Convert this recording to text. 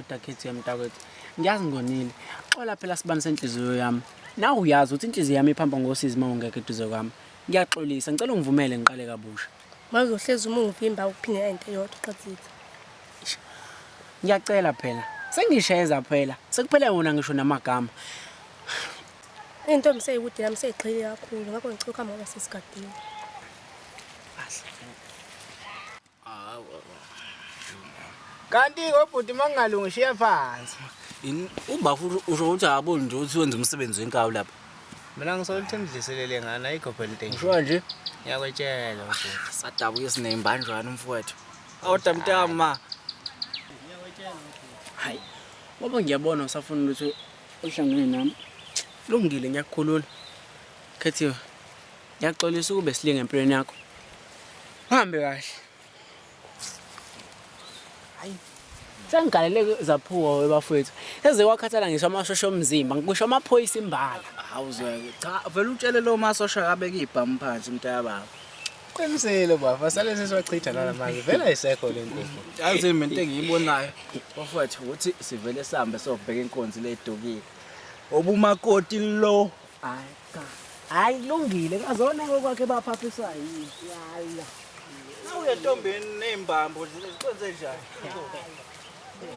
Kodwa Khethiwe mntakwethu, ngiyazi ngonile. Xola phela sibani senhliziyo yami. Nawe uyazi ukuthi inhliziyo yami iphamba ngosizi uma ungekho eduze kwami. Ngiyaxolisa, ngicela ungivumele ngiqale kabusha. Manje uzohlezi uma ungivimba ukuphinde into eyodwa uqedile. Ngiyacela phela. Sengisheza phela. Sekuphele wona ngisho namagama. Intombi seyikude nami seyigxile kakhulu ngakho ngicela ukuhamba ngoba sesigadile. Kanti obhuti mangingalungi shiya phansi. Yini ubafu usho ukuthi akaboni nje ukuthi wenza umsebenzi wenkawu lapha. Mina ngisola ukuthi emdlisele le ngane ayikho phela into enje. Usho nje Ngiyakwetshela bhuti. sadabuke sineyimbanjwana umfowethu. Awuda mntama. Hayi. Ngoba ngiyabona usafuna ukuthi uhlangane nami. Lungile ngiyakukhulula. Khethiwe. Ngiyaxolisa ukube silinge empilweni yakho. Uhambe kahle. Hayi. Sengigalele zaphuka webafowethu. Seze kwakhathala ngisho amashosha omzimba, ngisho amaphoyisa imbala. Hawu zweke. Cha vele utshele lo masosha abeke ibhamu phansi mntaka baba. Qinisile baba, sale sesiwachitha nalamanje. Vele ayisekho le nkukhu. Yazi mina into engiyibonayo bafowethu ukuthi sivele sihambe siyobheka inkonzi ledukile. Obumakoti lo. Hayi cha. Hayi kulungile kazona kokwakhe baphaphiswa yini. Yala. Nawuye ntombini nezimbambo zikwenze njani?